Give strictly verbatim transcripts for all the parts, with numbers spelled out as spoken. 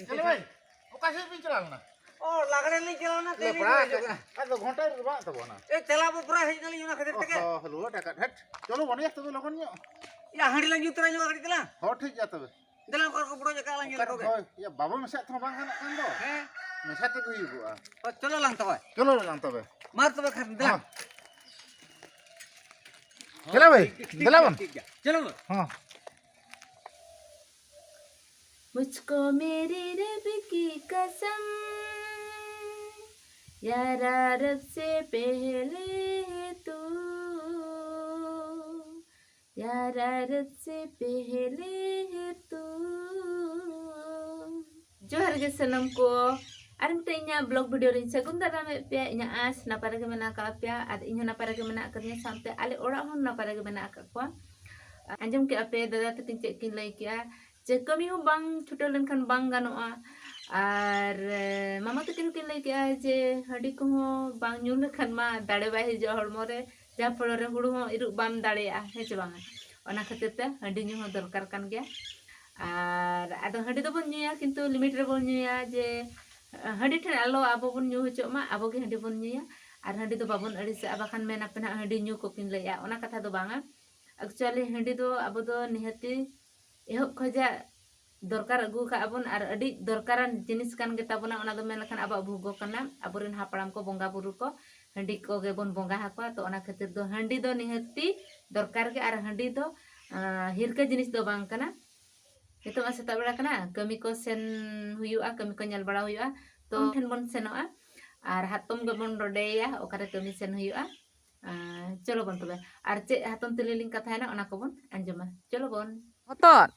ᱪᱮᱞᱮ ᱵᱷᱟᱭ, ᱚᱠᱟ ᱥᱮᱫ ᱵᱤᱱ ᱪᱟᱞᱟᱣ ᱞᱮᱱᱟ? ᱚ, ᱞᱟᱜᱽᱲᱮ ᱞᱤᱧ ᱪᱟᱞᱟᱣ ᱞᱮᱱᱟ, ᱞᱮ ᱛᱮᱦᱮᱧ ᱯᱟᱲᱟ ᱞᱤᱧ ᱦᱤᱡᱩᱜᱼᱟ᱾ ᱟᱫᱚ ᱜᱷᱚᱱᱴᱟ ᱨᱮ ᱵᱟᱝ ᱛᱟᱵᱚᱱᱟ᱾ ᱮ, ᱪᱟᱞᱟᱣ ᱵᱚ ᱯᱩᱨᱟ ᱦᱮᱡ ᱱᱟᱞᱤᱧ ᱚᱱᱟ ᱠᱷᱟᱹᱛᱤᱨ ᱛᱮᱜᱮ᱾ ᱚ, ᱦᱚ, ᱦᱟᱹᱞᱩᱣᱟ ᱴᱟᱠᱟ ᱰᱷᱮᱴ᱾ ᱪᱚᱞᱚ ᱵᱚᱱ ᱭᱟ ᱛᱚᱵᱮ ᱞᱚᱜᱚᱱ ᱧᱚᱜ᱾ ᱭᱟ, ᱦᱟᱺᱰᱤ ᱞᱟᱝ ᱧᱩ ᱛᱚᱨᱟ ᱧᱚᱜ ᱠᱟᱹᱴᱤᱡ ᱛᱟᱞᱟᱝ᱾ ᱦᱚ, ᱴᱷᱤᱠ ᱜᱮᱭᱟ ᱛᱚᱵᱮ᱾ ᱫᱮᱞᱟ ᱚᱠᱟ ᱨᱮᱠᱚ ᱵᱩᱰᱷᱟᱹ ᱡᱟᱠᱟ ᱞᱟᱝ ᱧᱮᱞ ᱚᱠᱟᱨᱮ ᱠᱚᱜᱮ᱾ ᱦᱳᱭ, ᱭᱟ, ᱵᱟᱵᱚ ᱢᱮᱥᱟᱜ ᱛᱮᱦᱚᱸ ᱵᱟᱝ ᱜᱟᱱᱚᱜ ᱠᱟᱱ ᱫᱚ᱾ ᱦᱮᱸ᱾ ᱢᱮᱥᱟ ᱛᱮᱜᱮ ᱦᱩᱭᱩᱜᱚᱜᱼᱟ᱾ ᱦᱚ, ᱪᱚᱞᱚ ᱞᱟᱝ ᱛᱚᱵᱮ᱾ ᱪᱚᱞᱚ ᱞᱟᱝ ᱛᱚᱵᱮ᱾ ᱢᱟ ᱛᱚᱵᱮ ᱠᱷᱟᱱ, ᱫᱮᱞᱟ᱾ ᱦᱚᱸ᱾ ᱫᱮᱞᱟ ᱵᱷᱟᱭ, ᱴᱷᱤᱠ ᱜᱮᱭᱟ, ᱫᱮᱞᱟ ᱵᱚᱱ᱾ ᱴᱷᱤᱠ ᱜᱮᱭᱟ᱾ ᱪᱚᱞᱚ ᱵᱚᱱ᱾ ᱦᱚᱸ᱾ मुझको मेरे रब की कसम, यारा रब से पहले है तू, यारा रब से पहले है तू। ᱡᱚᱦᱟᱨ ᱜᱮ ᱥᱟᱱᱟᱢ ᱠᱚ, ᱟᱨ ᱢᱤᱫᱴᱮᱱ ᱤᱧᱟᱹᱜ ᱵᱞᱚᱜ ᱵᱷᱤᱰᱤᱭᱳ ᱨᱤᱧ ᱥᱟᱹᱜᱩᱱ ᱫᱟᱨᱟᱢᱮᱫ ᱯᱮᱭᱟ᱾ ᱤᱧᱟᱹᱜ ᱟᱸᱥ ᱱᱟᱯᱟᱭ ᱨᱮᱜᱮ ᱢᱮᱱᱟᱜ ᱟᱠᱟᱫ ᱯᱮᱭᱟ, ᱟᱨ ᱤᱧ ᱦᱚᱸ ᱱᱟᱯᱟᱭ ᱨᱮᱜᱮ ᱢᱮᱱᱟᱜ ᱟᱠᱟᱫᱤᱧᱟ, ᱥᱟᱶᱛᱮ ᱟᱞᱮ ᱚᱲᱟᱜ ᱦᱚᱸ ᱱᱟᱯᱟᱭ ᱨᱮᱜᱮ ᱢᱮᱱᱟᱜ ᱟᱠᱟᱫ ᱠᱚᱣᱟ᱾ ᱟᱸᱡᱚᱢ ᱠᱮᱜᱼᱟ ᱯᱮ ᱫᱟᱫᱟ ᱛᱟᱹᱠᱤᱱ ᱪᱮᱫ ᱠᱤᱱ ᱞᱟᱹᱭ ᱠᱮᱜᱼᱟ, ᱡᱮ ᱠᱟᱹᱢᱤ ᱦᱚᱸ ᱵᱟᱝ ᱪᱷᱩᱴᱟᱹᱣ ᱞᱮᱱᱠᱷᱟᱱ ᱵᱟᱝ ᱜᱟᱱᱚᱜᱼᱟ᱾ ᱟᱨ, ᱮ, ᱢᱟᱢᱟ ᱛᱟᱹᱠᱤᱱ ᱦᱚᱸᱠᱤᱱ ᱞᱟᱹᱭ ᱠᱮᱜᱼᱟ ᱡᱮ ᱦᱟᱺᱰᱤ ᱠᱚᱦᱚᱸ ᱵᱟᱝ ᱧᱩ ᱞᱮᱠᱷᱟᱱ ᱢᱟ ᱫᱟᱲᱮ ᱵᱟᱭ ᱦᱤᱡᱩᱜᱼᱟ ᱦᱚᱲᱢᱚ ᱨᱮ, ᱡᱟᱦᱟᱸ ᱯᱷᱚᱞᱚ ᱨᱮ ᱦᱩᱲᱩ ᱦᱚᱸ ᱤᱨᱚᱜ ᱵᱟᱢ ᱫᱟᱲᱮᱭᱟᱜᱼᱟ, ᱦᱮᱸ ᱪᱮ ᱵᱟᱝᱟ? ᱚᱱᱟ ᱠᱷᱟᱹᱛᱤᱨ ᱛᱮ ᱦᱟᱺᱰᱤ ᱧᱩ ᱦᱚᱸ ᱫᱚᱨᱠᱟᱨ ᱠᱟᱱ ᱜᱮᱭᱟ᱾ ᱟᱨ ᱟᱫᱚ ᱦᱟᱺᱰᱤ ᱫᱚᱵᱚᱱ ᱧᱩᱭᱟ, ᱠᱤᱱᱛᱩ ᱞᱤᱢᱤᱴ ᱨᱮᱵᱚᱱ ᱧᱩᱭᱟ, ᱡᱮ ᱦᱟᱺᱰᱤ ᱴᱷᱮᱱ ᱟᱞᱚ ᱟᱵᱚ ᱵᱚᱱ ᱧᱩ ᱦᱚᱪᱚᱜ ᱢᱟ, ᱟᱵᱚ ᱜᱮ ᱦᱟᱺᱰᱤ ᱵᱚᱱ ᱧᱩᱭᱟ᱾ ᱟᱨ ᱦᱟᱺᱰᱤ ᱫᱚ ᱵᱟᱵᱚᱱ ᱟᱹᱲᱤᱥᱟᱜᱼᱟ, ᱵᱟᱠᱷᱟᱱ ᱢᱮᱱ ᱟᱯᱮ ᱱᱟᱦᱟᱜ ᱦᱟᱺᱰᱤ ᱧᱩ ᱠᱚᱠᱤᱱ ᱞᱟᱹᱭᱮᱜᱼᱟ, ᱚᱱᱟ ᱠᱟᱛᱷᱟ ᱫᱚ ᱵᱟᱝᱟ᱾ ᱮᱠᱪᱩᱭᱟᱞᱤ ᱦᱟᱺᱰᱤ ᱫᱚ ᱟᱵᱚ ᱫᱚ ᱱᱤᱦᱟᱹᱛᱤ ᱮᱦᱚᱵ ᱠᱷᱚᱡᱟᱜ ᱫᱚᱨᱠᱟᱨ ᱟᱹᱜᱩ ᱠᱟᱜᱼᱟ ᱵᱚᱱ, ᱟᱨ ᱟᱹᱰᱤ ᱫᱚᱨᱠᱟᱨᱟᱱ ᱡᱤᱱᱤᱥ ᱠᱟᱱ ᱜᱮᱛᱟ ᱵᱚᱱᱟ᱾ ᱚᱱᱟ ᱫᱚ ᱢᱮᱱ ᱞᱮᱠᱷᱟᱱ ᱟᱵᱚᱣᱟᱜ ᱵᱷᱳᱜᱽ ᱠᱟᱱᱟ, ᱟᱵᱚᱨᱮᱱ ᱦᱟᱯᱲᱟᱢ ᱠᱚ ᱵᱚᱸᱜᱟ ᱵᱩᱨᱩ ᱠᱚ ᱦᱟᱺᱰᱤ ᱠᱚᱜᱮ ᱵᱚᱱ ᱵᱚᱸᱜᱟ ᱟᱠᱚᱣᱟ᱾ ᱛᱚ ᱚᱱᱟ ᱠᱷᱟᱹᱛᱤᱨ ᱫᱚ ᱦᱟᱺᱰᱤ ᱫᱚ ᱱᱤᱦᱟᱹᱛᱤ ᱫᱚᱨᱠᱟᱨ ᱜᱮ, ᱟᱨ ᱦᱟᱺᱰᱤ ᱫᱚ, ᱟᱸ, ᱦᱤᱨᱠᱟᱹ ᱡᱤᱱᱤᱥ ᱫᱚ ᱵᱟᱝ ᱠᱟᱱᱟ᱾ ᱱᱤᱛᱚᱜ ᱢᱟ ᱥᱮᱛᱟᱜ ᱵᱮᱲᱟ ᱠᱟᱱᱟ, ᱠᱟᱹᱢᱤ ᱠᱚ ᱥᱮᱱ ᱦᱩᱭᱩᱜᱼᱟ, ᱠᱟᱹᱢᱤ ᱠᱚ ᱧᱮᱞ ᱵᱟᱲᱟ ᱦᱩᱭᱩᱜᱼᱟ᱾ ᱛᱚ ᱩᱱ ᱴᱷᱮᱱ ᱵᱚᱱ ᱥᱮᱱᱚᱜᱼᱟ ᱟᱨ ᱦᱟᱛᱚᱢ ᱜᱮᱵᱚᱱ ᱨᱚᱰᱮᱭᱮᱭᱟ, ᱚᱠᱟᱨᱮ ᱠᱟᱹᱢᱤ ᱥᱮᱱ ᱦᱩᱭᱩᱜᱼᱟ᱾ ᱟᱸ, ᱪᱚᱞᱚ ᱵᱚᱱ ᱛᱚᱵᱮ, ᱟᱨ ᱪᱮᱫ ᱦᱟᱛᱚᱢ ᱛᱩᱞᱩᱡ ᱞᱤᱧ ᱠᱟᱛᱷᱟᱭᱮᱱᱟ ᱚᱱᱟ ᱠᱚᱵᱚᱱ ᱟᱸᱡᱚᱢᱟ᱾ ᱪᱚᱞᱚ ᱵᱚᱱ᱾ ᱦᱚᱛᱚᱫ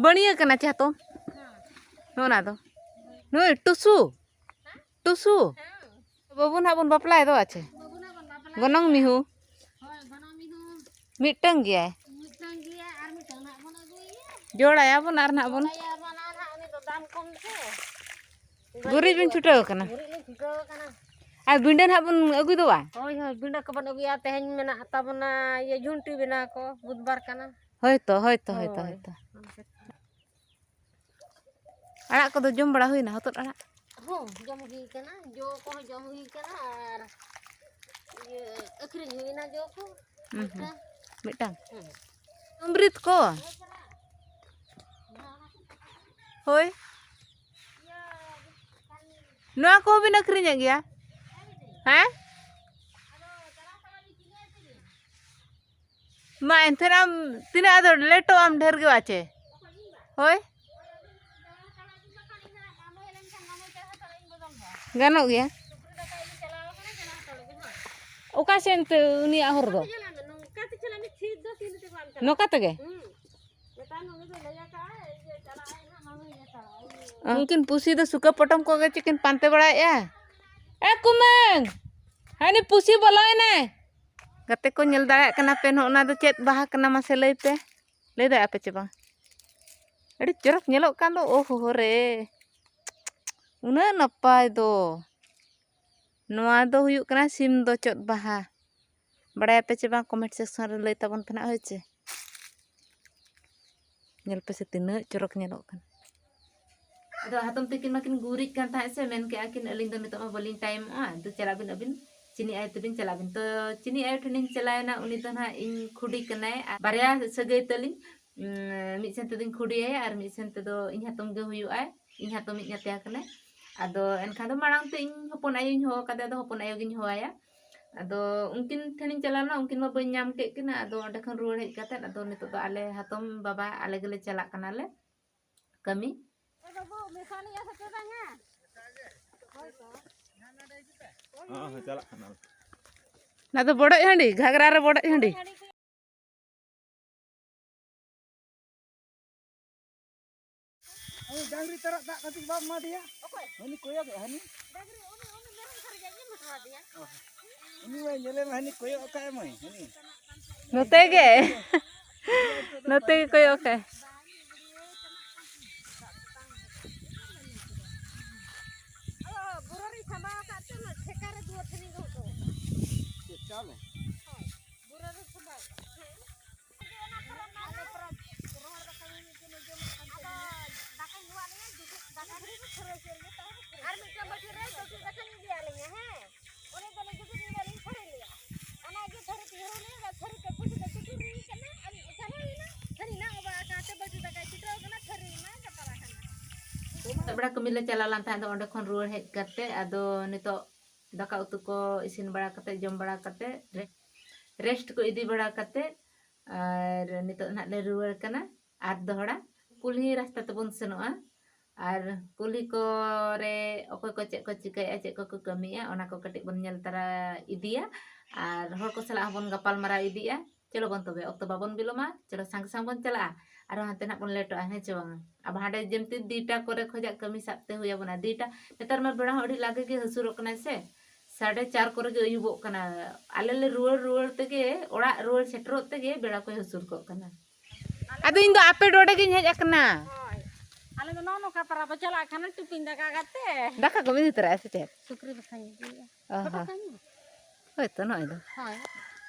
ᱵᱟᱹᱲᱤᱭᱟᱹ ᱠᱟᱱᱟ ᱪᱮ ᱦᱟᱛᱚᱢ? ᱱᱚᱜᱼᱚ ᱱᱟ ᱫᱚ᱾ ᱱᱩᱭ ᱴᱩᱥᱩ, ᱴᱩᱥᱩ᱾ ᱵᱟᱹᱵᱩ ᱱᱟᱦᱟᱜ ᱵᱚᱱ ᱵᱟᱯᱞᱟᱭ ᱫᱚ, ᱟᱪᱪᱷᱟ᱾ ᱵᱟᱹᱵᱩ ᱱᱟᱦᱟᱜ ᱵᱚᱱ ᱵᱟᱯᱞᱟᱭ ᱜᱚᱱᱚᱝ ᱫᱚ᱾ ᱢᱤᱦᱩ᱾ ᱦᱳᱭ, ᱜᱚᱱᱚᱝ ᱢᱤᱦᱩ᱾ ᱢᱤᱫᱴᱟᱝ ᱜᱮᱭᱟᱭ᱾ ᱢᱤᱫᱴᱟᱝ ᱜᱮᱭᱟ, ᱟᱨ ᱢᱤᱫᱴᱟᱝ ᱱᱟᱦᱟᱜ ᱵᱚᱱ ᱟᱹᱜᱩᱭᱮᱭᱟ᱾ ᱡᱳᱲᱟᱭᱟᱵᱚᱱ ᱟᱨ ᱱᱟᱦᱟᱜ ᱵᱚᱱ᱾ ᱡᱳᱲᱟᱭᱟᱵᱚᱱ ᱟᱨ ᱱᱟᱦᱟᱜ ᱩᱱᱤ ᱫᱚ ᱫᱟᱢ ᱠᱚᱢ ᱛᱮ᱾ ᱜᱩᱨᱤᱡ ᱵᱤᱱ ᱪᱷᱩᱴᱟᱹᱣ ᱟᱠᱟᱱᱟ᱾ ᱜᱩᱨᱤᱡ ᱞᱤᱧ ᱪᱷᱩᱴᱟᱹᱣ ᱟᱠᱟᱱᱟ᱾ ᱟᱨ ᱵᱤᱸᱰᱟᱹ ᱱᱟᱦᱟᱜ ᱵᱚᱱ ᱟᱹᱜᱩᱭ ᱫᱚ ᱵᱟᱝ? ᱦᱳᱭ, ᱦᱳᱭ, ᱵᱤᱸᱰᱟᱹ ᱠᱚᱵᱚᱱ ᱟᱹᱜᱩᱭᱟ᱾ ᱛᱮᱦᱮᱧ ᱢᱮᱱᱟᱜ ᱛᱟᱵᱚᱱᱟ ᱤᱭᱟᱹ ᱡᱷᱩᱱᱴᱤ ᱵᱮᱱᱟᱣ ᱠᱚ, ᱵᱩᱫᱷᱵᱟᱨ ᱠᱟᱱᱟ᱾ ᱦᱳᱭ ᱛᱚ, ᱦᱳᱭ ᱛᱚ, ᱦᱳᱭ ᱛᱚ, ᱦᱳᱭ᱾ ᱦᱳᱭ ᱛᱚ᱾ ᱟᱲᱟᱜ ᱠᱚᱫᱚ ᱡᱚᱢ ᱵᱟᱲᱟ ᱦᱩᱭᱱᱟ, ᱦᱚᱛᱚᱫ ᱟᱲᱟᱜ? ᱦᱚᱸ, ᱡᱚᱢ ᱦᱩᱭ ᱠᱟᱱᱟ, ᱡᱚ ᱠᱚᱦᱚᱸ ᱡᱚᱢ ᱦᱩᱭ ᱠᱟᱱᱟ ᱟᱨ ᱤᱭᱟᱹ ᱟᱹᱠᱷᱨᱤᱧ ᱦᱩᱭᱱᱟ ᱡᱚ ᱠᱚ᱾ ᱦᱩᱸ, ᱦᱩᱸ᱾ ᱢᱤᱫᱴᱟᱝ᱾ ᱢᱤᱫᱴᱟᱝ? ᱦᱮᱸ᱾ ᱟᱢᱨᱤᱛ ᱠᱚ? ᱦᱳᱭ᱾ ᱱᱚᱣᱟ ᱠᱚᱦᱚᱸ ᱵᱤᱱ ᱟᱹᱠᱷᱨᱤᱧᱮᱫ ᱜᱮᱭᱟ? ᱦᱮᱸ? ᱢᱟ ᱮᱱᱛᱮ ᱟᱢ ᱛᱤᱱᱟᱹᱜ ᱟᱫᱚ ᱞᱮᱴᱚᱜ ᱟᱢ ᱰᱷᱮᱨ ᱜᱮ ᱵᱟᱪᱮ? ᱦᱳᱭ᱾ ᱜᱟᱱᱚᱜ ᱜᱮᱭᱟ᱾ ᱚᱠᱟ ᱥᱮᱱ ᱛᱮ ᱩᱱᱤᱭᱟᱜ ᱦᱚᱨ ᱫᱚ? ᱱᱚᱝᱠᱟ ᱛᱮᱜᱮ? ᱩᱱᱠᱤᱱ ᱯᱩᱥᱤ ᱫᱚ ᱥᱩᱠᱟᱹ ᱯᱚᱴᱚᱢ ᱠᱚᱜᱮ ᱪᱮᱫ ᱠᱤᱱ ᱯᱟᱱᱛᱮ ᱵᱟᱲᱟᱭᱮᱫᱼᱟ? ᱮ ᱠᱩᱢᱟᱹᱝ, ᱦᱟᱹᱱᱤ ᱯᱩᱥᱤ ᱵᱚᱞᱚᱭᱮᱱᱟᱭ᱾ ᱜᱟᱛᱮ ᱠᱚ, ᱧᱮᱞ ᱫᱟᱲᱮᱭᱟᱜ ᱠᱟᱱᱟ ᱯᱮ, ᱱᱚᱜᱼᱚ ᱱᱟ ᱫᱚ ᱪᱮᱫ ᱵᱟᱦᱟ ᱠᱟᱱᱟ ᱢᱟᱥᱮ ᱞᱟᱹᱭ ᱯᱮ? ᱞᱟᱹᱭ ᱫᱟᱲᱮᱭᱟᱜ ᱟᱯᱮ ᱪᱮ ᱵᱟᱝ? ᱟᱹᱰᱤ ᱪᱚᱨᱚᱠ ᱧᱮᱞᱚᱜ ᱠᱟᱱ ᱫᱚ, ᱳᱦᱳ ᱦᱳ ᱨᱮ, ᱩᱱᱟᱹᱜ ᱱᱟᱯᱟᱭ ᱫᱚ᱾ ᱱᱚᱣᱟ ᱫᱚ ᱦᱩᱭᱩᱜ ᱠᱟᱱᱟ ᱥᱤᱢ ᱫᱚᱪᱚᱫ ᱵᱟᱦᱟ᱾ ᱵᱟᱲᱟᱭᱟᱯᱮ ᱪᱮ ᱵᱟᱝ? ᱠᱚᱢᱮᱱᱴ ᱥᱮᱠᱥᱚᱱ ᱨᱮ ᱞᱟᱹᱭ ᱛᱟᱵᱚᱱ ᱯᱮ ᱱᱟᱜ, ᱦᱳᱭ ᱪᱮ? ᱧᱮᱞ ᱯᱮᱥᱮ ᱛᱤᱱᱟᱹᱜ ᱪᱚᱨᱚᱠ ᱧᱮᱞᱚᱜ ᱠᱟᱱᱟ᱾ ᱟᱫᱚ ᱦᱟᱛᱚᱢ ᱛᱟᱹᱠᱤᱱ ᱢᱟᱠᱤᱱ ᱜᱩᱨᱤᱡ ᱠᱟᱱ ᱛᱟᱦᱮᱸᱫ ᱥᱮ, ᱢᱮᱱ ᱠᱮᱜᱼᱟ ᱠᱤᱱ, "ᱟᱹᱞᱤᱧ ᱫᱚ ᱱᱤᱛᱚᱜ ᱢᱟ ᱵᱟᱹᱞᱤᱧ ᱴᱟᱭᱤᱢᱚᱜᱼᱟ, ᱫᱩ ᱪᱟᱞᱟᱜ ᱵᱤᱱ ᱟᱹᱵᱤᱱ, ᱪᱤᱱᱤ ᱟᱭᱳ ᱛᱟᱹᱵᱤᱱ ᱪᱟᱞᱟᱜ ᱵᱤᱱ᱾" ᱛᱚ ᱪᱤᱱᱤ ᱟᱭᱳ ᱴᱷᱮᱱᱤᱧ ᱪᱟᱞᱟᱣᱮᱱᱟ, ᱩᱱᱤ ᱫᱚ ᱱᱟᱦᱟᱜ ᱤᱧ ᱠᱷᱩᱰᱤ ᱠᱟᱱᱟᱭ, ᱟᱨ ᱵᱟᱨᱭᱟ ᱥᱟᱹᱜᱟᱹᱭ ᱛᱟᱹᱞᱤᱧ, ᱩᱸ, ᱢᱤᱫ ᱥᱮᱱ ᱛᱮᱫᱚᱧ ᱠᱷᱩᱰᱤᱭᱟᱭᱟ ᱟᱨ ᱢᱤᱫ ᱥᱮᱱ ᱛᱮᱫᱚ ᱤᱧ ᱦᱟᱛᱚᱢ ᱜᱮ ᱦᱩᱭᱩᱜᱼᱟᱭ, ᱤᱧ ᱦᱟᱛᱚᱢᱤᱡ ᱜᱟᱛᱮ ᱠᱟᱱᱟᱭ᱾ ᱟᱫᱚ ᱮᱱᱠᱷᱟᱱ ᱫᱚ ᱢᱟᱲᱟᱝ ᱛᱮ ᱤᱧ ᱦᱚᱯᱚᱱ ᱟᱭᱳᱧ ᱦᱚᱦᱚ ᱠᱟᱫᱮᱭᱟ, ᱟᱫᱚ ᱦᱚᱯᱚᱱ ᱟᱭᱳ ᱜᱤᱧ ᱦᱚᱦᱚᱣᱟᱭᱟ᱾ ᱟᱫᱚ ᱩᱱᱠᱤᱱ ᱴᱷᱮᱱᱤᱧ ᱪᱟᱞᱟᱣ ᱞᱮᱱᱟ, ᱩᱱᱠᱤᱱ ᱢᱟ ᱵᱟᱹᱧ ᱧᱟᱢ ᱠᱮᱫ ᱠᱤᱱᱟ᱾ ᱟᱫᱚ ᱚᱸᱰᱮ ᱠᱷᱚᱱ ᱨᱩᱣᱟᱹᱲ ᱦᱮᱡ ᱠᱟᱛᱮᱫ, ᱟᱫᱚ ᱱᱤᱛᱚᱜ ᱫᱚ ᱟᱞᱮ ᱦᱟᱛᱚᱢ ᱵᱟᱵᱟ ᱟᱞᱮ ᱜᱮᱞᱮ ᱪᱟᱞᱟᱜ ᱠᱟᱱᱟᱞᱮ ᱠᱟᱹᱢᱤ᱾ ᱦᱚᱸ, ᱦᱚᱸ, ᱪᱟᱞᱟᱜ ᱠᱟᱱᱟᱞᱮ᱾ ᱚᱱᱟ ᱫᱚ ᱵᱚᱰᱚᱡ ᱦᱟᱺᱰᱤ, ᱜᱷᱟᱜᱽᱨᱟ ᱨᱮ ᱵᱚᱰᱚᱡ ᱦᱟᱺᱰᱤ᱾ ᱦᱟᱹᱱᱤ ᱰᱟᱝᱨᱤ ᱛᱟᱨᱟᱜ ᱫᱟᱜ ᱠᱟᱹᱴᱤᱡ ᱵᱟᱢ ᱮᱢᱟ ᱫᱮᱭᱟ? ᱚᱠᱚᱭ? ᱦᱟᱹᱱᱤ ᱠᱚᱭᱚᱜ ᱮ, ᱦᱟᱹᱱᱤ᱾ ᱰᱟᱝᱨᱤ, ᱩᱱᱤ, ᱩᱱᱤ ᱢᱮᱨᱚᱢ ᱥᱟᱨᱤ ᱡᱟᱭᱜᱟ ᱢᱮᱴᱣᱟ ᱫᱮᱭᱟ᱾ ᱩᱱᱤ ᱢᱟᱭ ᱧᱮᱞᱮ ᱢᱮ, ᱦᱟᱹᱱᱤ ᱠᱚᱭᱚᱜ ᱟᱠᱟᱫ ᱢᱟᱭ, ᱦᱟᱹᱱᱤ᱾ ᱱᱚᱛᱮ ᱜᱮ᱾ ᱱᱚᱛᱮ ᱜᱮ ᱠᱚᱭᱚᱜ ᱟᱠᱟᱫ᱾ ᱟᱫᱚ ᱵᱩᱨᱩ ᱨᱤᱧ ᱥᱟᱢᱵᱟᱣ ᱟᱠᱟᱫ ᱛᱮ ᱚᱱᱟ ᱴᱷᱮᱠᱟ ᱨᱮ ᱫᱩᱣᱟᱹᱨ ᱴᱷᱮᱱᱤᱧ ᱫᱚᱦᱚ ᱦᱚᱴᱚ ᱟᱠᱟᱫᱟ᱾ ᱪᱮᱫ ᱪᱟᱣᱞᱮ? ᱦᱳᱭ, ᱵᱩᱨᱩ ᱨᱮ ᱥᱟᱢᱵᱟᱣ ᱟᱠᱟᱫ᱾ ᱦᱮᱸ᱾ ᱟᱞᱮ ᱯᱚᱨᱚᱵᱽ ᱨᱚᱦᱚᱲ ᱫᱟᱠᱟ ᱧᱩ ᱜᱮᱞᱮ ᱡᱚᱢᱮᱫ ᱠᱟᱱ ᱛᱟᱦᱮᱸᱱᱟ᱾ ᱟᱫᱚ ᱫᱟᱠᱟᱧ ᱞᱩᱣᱟᱫ ᱞᱮᱭᱟ, ᱡᱩᱛᱩᱜ ᱥᱮᱛᱟᱜ ᱵᱮᱲᱟ ᱠᱟᱹᱢᱤ ᱞᱮ ᱪᱟᱞᱟᱣ ᱞᱮᱱ ᱛᱟᱦᱮᱸᱫ, ᱟᱫᱚ ᱚᱸᱰᱮ ᱠᱷᱚᱱ ᱨᱩᱣᱟᱹᱲ ᱦᱮᱡ ᱠᱟᱛᱮ ᱟᱫᱚ ᱱᱤᱛᱚᱜ ᱫᱟᱠᱟ ᱩᱛᱩ ᱠᱚ ᱤᱥᱤᱱ ᱵᱟᱲᱟ ᱠᱟᱛᱮ, ᱡᱚᱢ ᱵᱟᱲᱟ ᱠᱟᱛᱮ, ᱨᱮ- ᱨᱮᱥᱴ ᱠᱚ ᱤᱫᱤ ᱵᱟᱲᱟ ᱠᱟᱛᱮ, ᱟᱨ ᱱᱤᱛᱚᱜ ᱱᱟᱦᱟᱜ ᱞᱮ ᱨᱩᱣᱟᱹᱲ ᱠᱟᱱᱟ᱾ ᱟᱨ ᱫᱚᱦᱲᱟ ᱠᱩᱞᱦᱤ ᱨᱟᱥᱛᱟ ᱛᱮᱵᱚᱱ ᱥᱮᱱᱚᱜᱼᱟ᱾ ᱟᱨ ᱠᱩᱞᱦᱤ ᱠᱚᱨᱮ ᱚᱠᱚᱭ ᱠᱚ ᱪᱮᱫ ᱠᱚ ᱪᱤᱠᱟᱹᱭᱮᱫᱼᱟ, ᱪᱮᱫ ᱠᱚᱠᱚ ᱠᱟᱹᱢᱤᱭᱮᱫᱼᱟ, ᱚᱱᱟ ᱠᱚ ᱠᱟᱹᱴᱤᱡ ᱵᱚᱱ ᱧᱮᱞ ᱛᱟᱨᱟ ᱤᱫᱤᱭᱟ᱾ ᱟᱨ ᱦᱚᱲ ᱠᱚ ᱥᱟᱞᱟᱜ ᱦᱚᱸᱵᱚᱱ ᱜᱟᱯᱟᱞ ᱢᱟᱨᱟᱣ ᱤᱫᱤᱜᱼᱟ᱾ ᱪᱚᱞᱚ ᱵᱚᱱ ᱛᱚᱵᱮ, ᱚᱠᱛᱚ ᱵᱟᱵᱚᱱ ᱵᱤᱞᱚᱢᱟ, ᱪᱚᱞᱚ ᱥᱟᱝ ᱥᱟᱝ ᱵᱚᱱ ᱪᱟᱞᱟᱜᱼᱟ᱾ ᱟᱨᱦᱚᱸ ᱦᱟᱱᱛᱮ ᱱᱟᱜ ᱵᱚᱱ ᱞᱮᱴᱚᱜᱼᱟ, ᱦᱮᱸ ᱪᱮ ᱵᱟᱝᱟ? ᱟᱵᱚ ᱦᱟᱸᱰᱮ ᱡᱮᱢᱛᱤ ᱫᱩᱭᱴᱟ ᱠᱚᱨᱮ ᱠᱷᱚᱡᱟᱜ ᱠᱟᱹᱢᱤ ᱥᱟᱵ ᱛᱮ ᱦᱩᱭ ᱟᱵᱚᱱᱟ, ᱫᱩᱭᱴᱟ᱾ ᱱᱮᱛᱟᱨ ᱢᱟ ᱵᱮᱲᱟ ᱦᱚᱸ ᱟᱹᱰᱤ ᱞᱟᱜᱮ ᱜᱮ ᱦᱟᱹᱥᱩᱨᱚᱜ ᱠᱟᱱᱟᱭ ᱥᱮ, ᱥᱟᱲᱮ ᱪᱟᱨ ᱠᱚᱨᱮ ᱜᱮ ᱟᱹᱭᱩᱵᱚᱜ ᱠᱟᱱᱟ᱾ ᱟᱞᱮ ᱞᱮ ᱨᱩᱣᱟᱹᱲ ᱨᱩᱣᱟᱹᱲ ᱛᱮᱜᱮ, ᱚᱲᱟᱜ ᱨᱩᱣᱟᱹᱲ ᱥᱮᱴᱮᱨᱚᱜ ᱛᱮᱜᱮ ᱵᱮᱲᱟ ᱠᱚᱭ ᱦᱟᱹᱥᱩᱨ ᱠᱚᱜ ᱠᱟᱱᱟ᱾ ᱟᱫᱚ ᱤᱧ ᱫᱚ ᱟᱯᱮ ᱱᱚᱰᱮ ᱜᱤᱧ ᱦᱮᱡ ᱟᱠᱟᱱᱟ᱾ ᱦᱳᱭ, ᱟᱞᱮ ᱫᱚ ᱱᱚᱜᱼᱚ ᱱᱚᱝᱠᱟ ᱯᱟᱨᱟ ᱵᱚ ᱪᱟᱞᱟᱜ ᱠᱷᱟᱱ ᱴᱤᱯᱤᱱ ᱫᱟᱠᱟ ᱠᱟᱛᱮ᱾ ᱫᱟᱠᱟ ᱠᱚᱢ ᱤᱫᱤ ᱛᱚᱨᱟᱭᱟ ᱥᱮ ᱪᱮᱫ? ᱥᱩᱠᱨᱤ ᱵᱟᱠᱷᱟᱧ ᱤᱫᱤᱭᱟ᱾ ᱚ ᱦᱚᱸ᱾ ᱦᱳᱭ ᱛᱚ, ᱱᱚᱜᱼᱚᱭ ᱫᱚ᱾ ᱦᱳᱭ᱾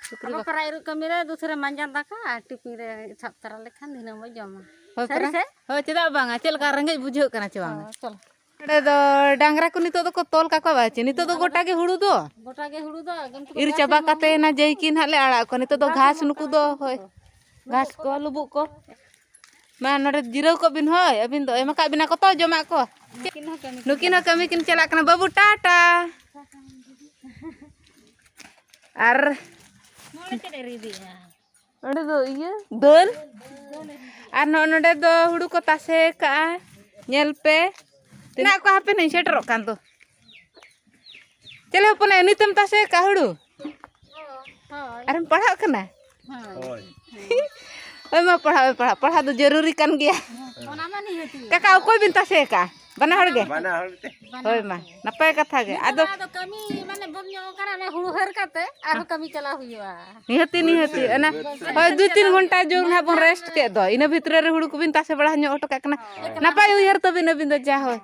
ᱥᱩᱠᱨᱤ ᱟᱵᱚ ᱵᱟᱠ- ᱯᱟᱨᱟ ᱤᱨᱚᱜ ᱠᱟᱹᱢᱤ ᱨᱮ ᱫᱩᱥᱨᱟ ᱢᱟᱸᱡᱟᱱ ᱫᱟᱠᱟ ᱟᱨ ᱴᱤᱯᱤᱱ ᱨᱮ ᱥᱟᱵ ᱛᱚᱨᱟ ᱞᱮᱠᱷᱟᱱ ᱫᱷᱤᱱᱟᱹᱝ ᱵᱚ ᱡᱚᱢᱟ᱾ ᱦᱳᱭ ᱥᱟᱹᱨᱤ ᱯᱟᱨᱟ? ᱥᱮ? ᱦᱳᱭ, ᱪᱮᱫᱟᱜ ᱵᱟᱝᱟ? ᱪᱮᱫ ᱞᱮᱠᱟ ᱨᱮᱸᱜᱮᱡ ᱵᱩᱡᱷᱟᱹᱜ ᱠᱟᱱᱟ ᱪᱮ ᱵᱟᱝᱟ? ᱦᱳᱭ, ᱪᱚᱞᱚ᱾ ᱱᱚᱰᱮ ᱫᱚ ᱰᱟᱝᱨᱟ ᱠᱚ ᱱᱤᱛᱚᱜ ᱫᱚᱠᱚ ᱛᱚᱞ ᱠᱟᱠᱚᱣᱟ ᱵᱟᱭ ᱪᱮ? ᱱᱤᱛᱚᱜ ᱫᱚ ᱜᱚᱴᱟ ᱜᱮ ᱦᱩᱲᱩ ᱫᱚ᱾ ᱜᱚᱴᱟ ᱜᱮ ᱦᱩᱲᱩ ᱫᱚ, ᱮᱠᱫᱚᱢ ᱤᱨ ᱪᱟᱵᱟ ᱠᱟᱛᱮ ᱮᱱᱟ ᱡᱮᱭ ᱠᱤ ᱱᱟᱦᱟᱜ ᱞᱮ ᱟᱲᱟᱜ ᱠᱚᱣᱟ᱾ ᱱᱤᱛᱚᱜ ᱫᱚ ᱜᱷᱟᱥ ᱱᱩᱠᱩ ᱫᱚ, ᱦᱳᱭ, ᱜᱷᱟᱥ ᱠᱚ, ᱞᱩᱵᱩᱜ ᱠᱚ᱾ ᱢᱟ ᱱᱚᱰᱮ ᱡᱤᱨᱟᱹᱣ ᱠᱚᱜ ᱵᱤᱱ, ᱦᱳᱭ, ᱟᱹᱵᱤᱱ ᱫᱚ ᱮᱢ ᱟᱠᱟᱫ ᱵᱤᱱᱟ ᱠᱚ ᱛᱚ ᱡᱚᱢᱟᱜ ᱠᱚ᱾ ᱱᱩᱠᱤᱱ ᱦᱚᱸ ᱠᱟᱹᱢᱤ ᱠᱤᱱ ᱱᱩᱠᱤᱱ ᱦᱚᱸ ᱪᱟᱞᱟᱜ ᱠᱟᱹᱢᱤ ᱠᱤᱱ ᱪᱟᱞᱟᱜ ᱠᱟᱱᱟ᱾ ᱵᱟᱹᱵᱩ, ᱴᱟᱴᱟ᱾ ᱟᱨ ᱱᱚᱰᱮ ᱪᱮᱫ ᱮ ᱨᱤᱫᱮᱜᱼᱟ? ᱚᱸᱰᱮ ᱫᱚ ᱤᱭᱟᱹ, ᱫᱟᱹᱞ᱾ ᱟᱨ ᱱᱚᱜᱼᱚ ᱱᱚᱰᱮ ᱫᱚ ᱦᱩᱲᱩ ᱠᱚ ᱛᱟᱥᱮ ᱠᱟᱜᱼᱟ᱾ ᱧᱮᱞ ᱯᱮ᱾ ᱛᱤᱱᱟᱹᱜ ᱠᱚ ᱦᱟᱯᱮ ᱱᱟᱹᱧ ᱥᱮᱴᱮᱨᱚᱜ ᱠᱟᱱ ᱫᱚ᱾ ᱪᱮᱞᱮ ᱦᱚᱯᱚᱱ ᱟᱭᱳ, ᱱᱤᱛᱮᱢ ᱛᱟᱥᱮ ᱠᱟᱜᱼᱟ ᱦᱩᱲᱩ? ᱦᱳᱭ᱾ ᱟᱨᱮᱢ ᱯᱟᱲᱦᱟᱜ ᱠᱟᱱᱟ? ᱦᱳᱭ᱾ ᱦᱳᱭ᱾ ᱦᱳᱭ ᱢᱟ, ᱯᱟᱲᱦᱟᱜ ᱢᱮ, ᱯᱟᱲᱦᱟᱜ, ᱯᱟᱲᱦᱟᱜ ᱫᱚ ᱡᱟᱹᱨᱩᱨᱤ ᱠᱟᱱ ᱜᱮᱭᱟ᱾ ᱚᱱᱟ ᱢᱟ ᱱᱤᱦᱟᱹᱛᱤ᱾ ᱠᱟᱠᱟ, ᱚᱠᱚᱭ ᱵᱤᱱ ᱛᱟᱥᱮ ᱟᱠᱟᱜᱼᱟ? ᱵᱟᱱᱟ ᱦᱚᱲ ᱜᱮ? ᱵᱟᱱᱟ ᱦᱚᱲ ᱛᱮ᱾ ᱦᱳᱭ ᱢᱟ, ᱱᱟᱯᱟᱭ ᱠᱟᱛᱷᱟ ᱜᱮ᱾ ᱱᱤᱛᱚᱜ ᱟᱫᱚ ᱢᱟ ᱟᱫᱚ ᱠᱟᱹᱢᱤ ᱢᱟᱱᱮ ᱵᱚᱱ ᱧᱚᱜ ᱠᱟᱱᱟ, ᱚᱱᱟ ᱦᱩᱲᱩ ᱦᱟᱹᱨ ᱠᱟᱛᱮ ᱟᱨᱦᱚᱸ ᱠᱟᱹᱢᱤ ᱪᱟᱞᱟᱣ ᱦᱩᱭᱩᱜᱼᱟ᱾ ᱱᱤᱦᱟᱹᱛᱤ, ᱱᱤᱦᱟᱹᱛᱤ᱾ ᱚᱱᱟ, ᱦᱳᱭ, ᱫᱩᱭ ᱛᱤᱱ ᱜᱷᱚᱱᱴᱟ ᱡᱳᱨ ᱱᱟᱦᱟᱜ ᱵᱚᱱ ᱨᱮᱥᱴ ᱠᱮᱫ ᱫᱚ, ᱤᱱᱟᱹ ᱵᱷᱤᱛᱨᱤ ᱨᱮ ᱦᱩᱲᱩ ᱠᱚᱵᱤᱱ ᱛᱟᱥᱮ ᱵᱟᱲᱟ ᱧᱚᱜ ᱦᱚᱴᱚ ᱠᱟᱜ ᱠᱟᱱᱟ᱾ ᱦᱳᱭ᱾ ᱱᱟᱯᱟᱭ ᱩᱭᱦᱟᱹᱨ ᱛᱟᱵᱤᱱ ᱟᱹᱵᱤᱱ ᱫᱚ, ᱡᱟ ᱦᱳᱭ᱾